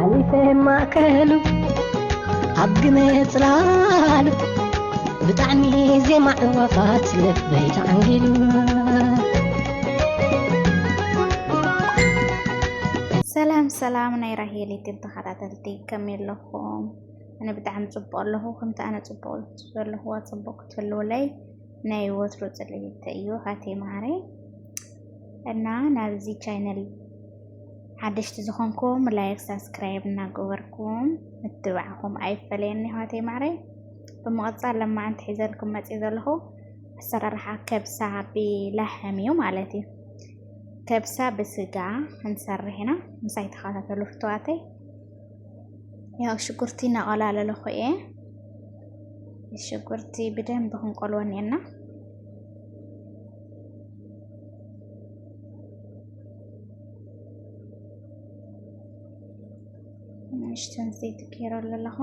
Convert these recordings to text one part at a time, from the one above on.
ሓሊፈ ማእከሉ ኣብ ግመ ጽላሉ ብጣዕሚ ዜማ ዕዋፋት ልበይ ተዓንጊሉ። ሰላም ሰላም ናይ ራሄል ዩቲብ ተኸታተልቲ ከመይ ኣለኹም? ኣነ ብጣዕሚ ጽቡቕ ኣለኹ። ከምቲ ኣነ ጽቡቕ ዘለኹዋ ጽቡቕ ክትህልውለይ ናይ ወትሩ ጽልኢተይ እዩ ሃቴ ማዓረይ። እና ናብዚ ቻይነል ሓደሽቲ ዝኾንኩም ላይክ ሳብስክራይብ እናገበርኩም ምትባዕኹም ኣይፈለየኒ ሃቴ ማዓረይ። ብምቕጻል ለማዓንቲ ሒዘልኩም መጽእ ዘለኹ ኣሰራርሓ ከብሳ ብላሕም እዩ ማለት እዩ። ከብሳ ብስጋ ክንሰርሕ ኢና። ምሳይ ተኸታተሉ ፍትዋተይ። ያው ሽጉርቲ እናቐላለኹ እየ። ሽጉርቲ ብደንብ ክንቆልዎ እኒአና። ንእሽተን ዘይቲ ገይረሉ ኣለኹ።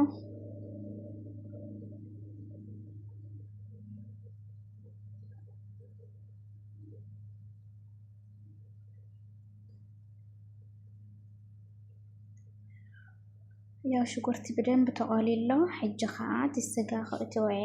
ያው ሽጉርቲ ብደንብ ተቖሊሎ፣ ሕጂ ኸዓ እቲ ስጋ ከእትዎ እየ።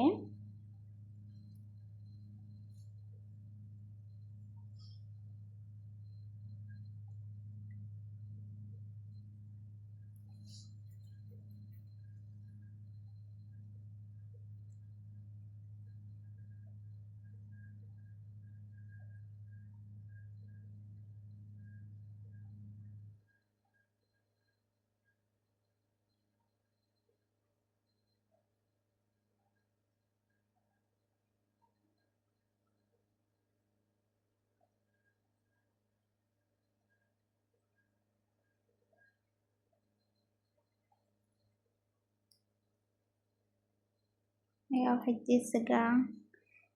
ያው ሕጂ ስጋ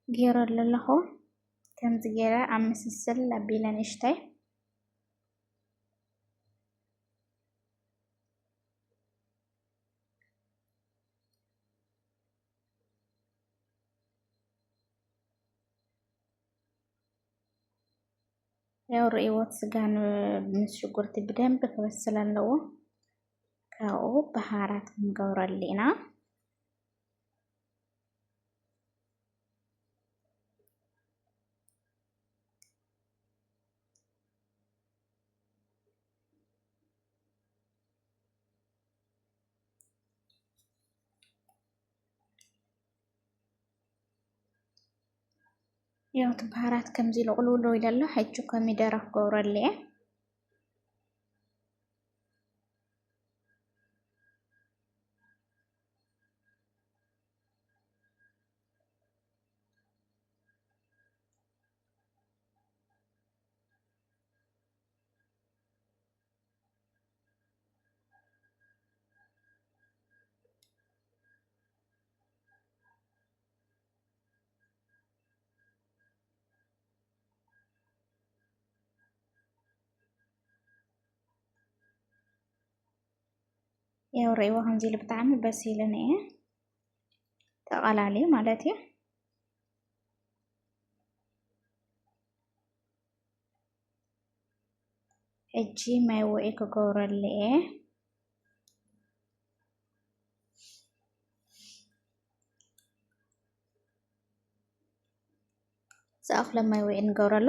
ገይረሉ ኣለኹ። ከምዚ ገይረ ኣብ ምስስል ኣቢለ ንእሽተይ። ያው ርእይዎ፣ እቲ ስጋ ን-፣ ምስ ሽጉርቲ ብደንብ ክበስል ኣለዎ። ካብኡ በሃራት ክንገብረሉ ኢና። ያው እቲ በሃራት ከምዚ ኢሉ ቁልውል ኢሉ ኣሎ። ሕጂ ኮሚደረ ክገብረሉ እየ። ያው ርእይዎ ከምዚ ኢሉ ብጣዕሚ በሲሉ እኒአ፣ ተቐላልዩ ማለት እዩ። ሕጂ ማይ ውዒ ክገብረሉ እየ። ዝኣኽለ ማይ ውዒ ንገብረሉ።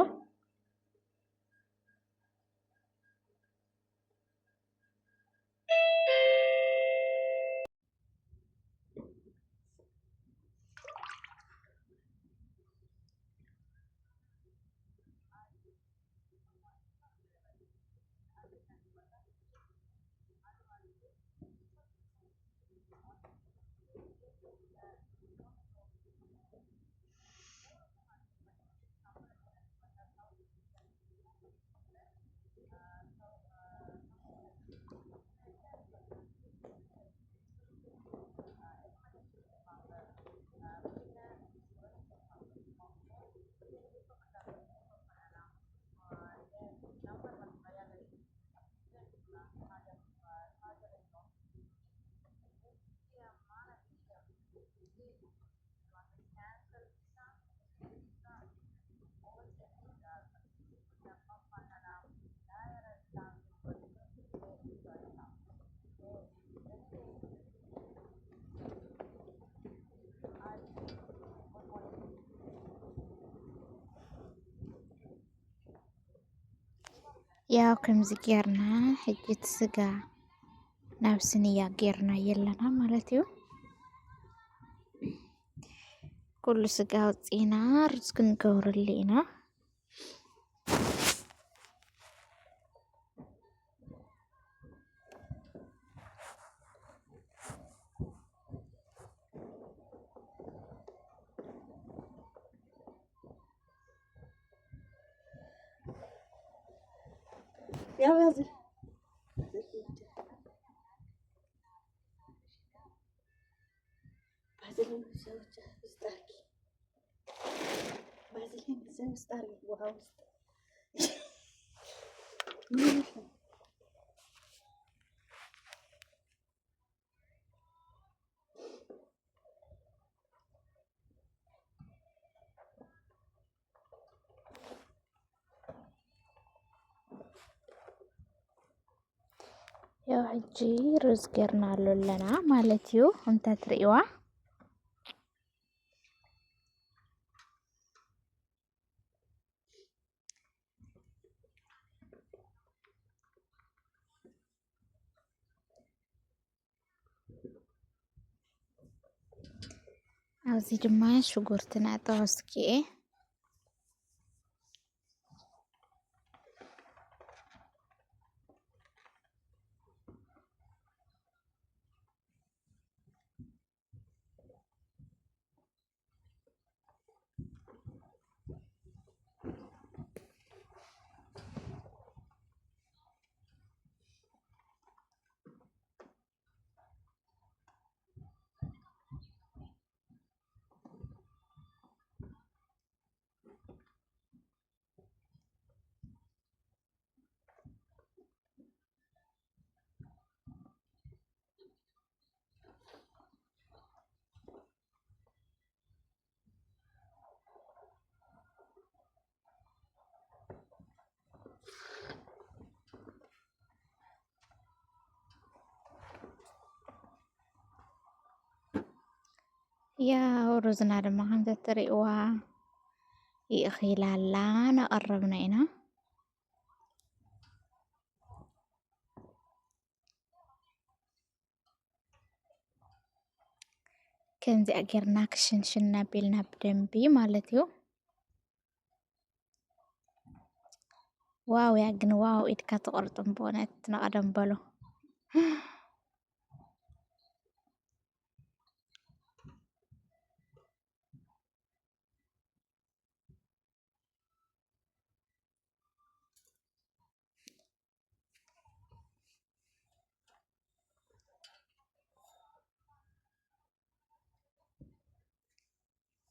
ያው ከምዚ ጌርና ሕጂ እቲ ስጋ ናብ ስንያ ጌርና የለና ማለት እዩ። ኩሉ ስጋ ኣውፂና ርዝ ክንገብረሉ ኢና። ያው ሕጂ ሩዝ ጌርናሉ ኣለና ማለት እዩ። እንተ ትርእይዋ ኣብዚ ድማ ሽጉርትና ጠወስኪኤ ያው ሩዝና ድማ ከምዚ እትርእይዋ ይእኺላ ኣላ፣ ነቐርብና ኢና። ከምዚኣ ጌርና ክሽንሽን ኣቢልና ብደንቢ ማለት እዩ። ዋው ያ ግን ዋው ኢድካ ትቆርጥም ብእውነት ንቐደም በሉ።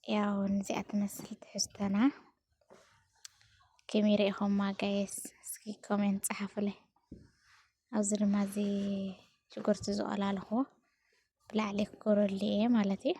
ያው ንዚኣ ትመስል ትሕዝቶና ከመይ ርኢኹማ ጋይስ? እስኪ ኮሜንት ጸሓፉለይ። ኣብዚ ድማ እዚ ሽጉርቲ ዝቆላለኹዎ ብላዕሊ ክገብረሉ እየ ማለት እዩ።